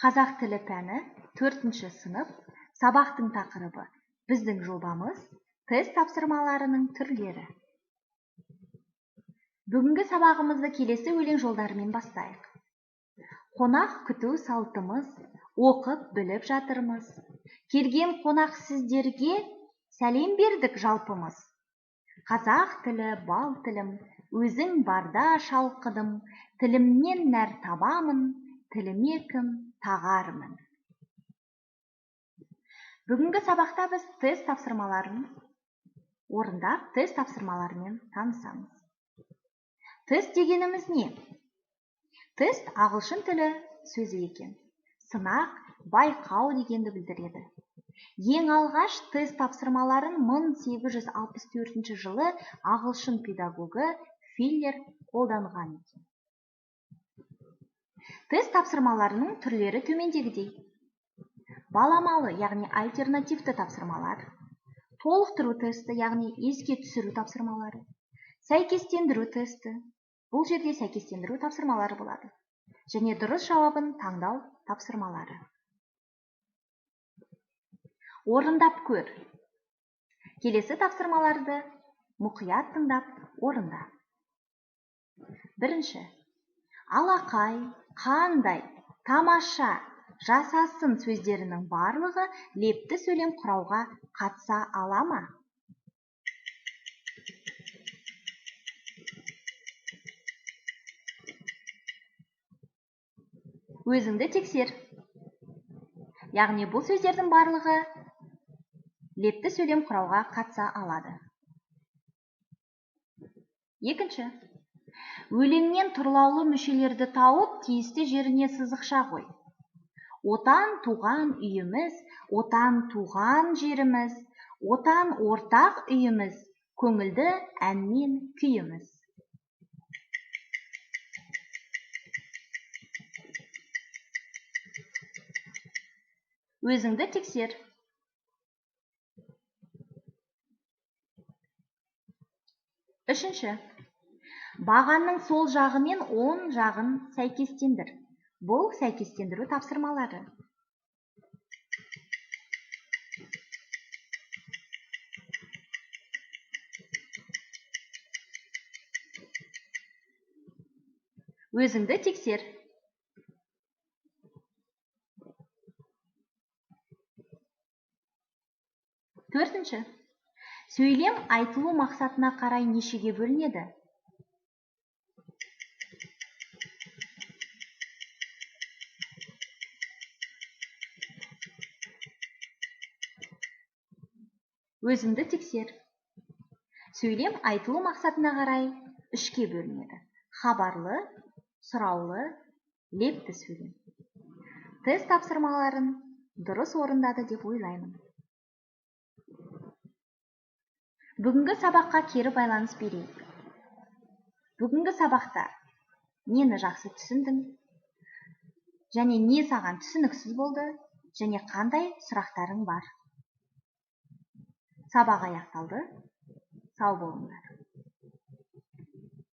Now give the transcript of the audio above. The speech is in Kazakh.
Қазақ тілі пәні 4-ші сынып, сабақтың тақырыбы біздің жобамыз, тест тапсырмаларының түрлері. Бүгінгі сабағымызды келесі өлең жолдарымен бастайық. Қонақ күту салтымыз, оқып біліп жатырмыз. Келген қонақ сіздерге сәлем бердік жалпымыз. Қазақ тілі бал тілім, өзің барда шалқыдым, тілімнен нәр табамын, тіліме кім тағармын. Бүгінгі сабақта біз тест тапсырмаларын орындап, тест тапсырмаларымен танысамыз. Тест дегеніміз не? Тест ағылшын тілі сөзі екен. Сынақ, байқау дегенді білдіреді. Ең алғаш тест тапсырмаларын 1864 жылы ағылшын педагогы Филлер қолданған екен. Тест тапсырмаларының түрлері төмендегідей. Баламалы, яғни альтернативті тапсырмалар, толықтыру тесті, яғни еске түсіру тапсырмалары, сәйкестендіру тесті, бұл жерде сәйкестендіру тапсырмалары болады, және дұрыс жауабын таңдау тапсырмалары. Орындап көр. Келесі тапсырмаларды мұқият тыңдап орында. Бірінші. Алақай, қандай, тамаша, жасасын сөздерінің барлығы лепті сөйлем құрауға қатыса ала ма? Өзіңді тексер. Яғни бұл сөздердің барлығы лепті сөйлем құрауға қатыса алады. Екінші. Өлеңнен тұрлаулы мүшелерді тауып, тиісті жеріне сызықша қой. Отан туған үйіміз, отан туған жеріміз, отан ортақ үйіміз, көңілді әнмен күйіміз. Өзіңді тексер. Үшінші. Бағанның сол жағы мен оң жағын сәйкестендір. Бұл сәйкестендіру тапсырмалары. Өзіңді тексер. Төртінші. Сөйлем айтылу мақсатына қарай нешеге бөлінеді? Өзіңді тексер. Сөйлем айтылу мақсатына қарай үшке бөлінеді. Хабарлы, сұраулы, лепті сөйлем. Тест тапсырмаларын дұрыс орындады деп ойлаймын. Бүгінгі сабаққа кері байланыс берейік. Бүгінгі сабақта нені жақсы түсіндің? Және не саған түсініксіз болды? Және қандай сұрақтарың бар? Сабақ аяқталды. Сау болыңдар.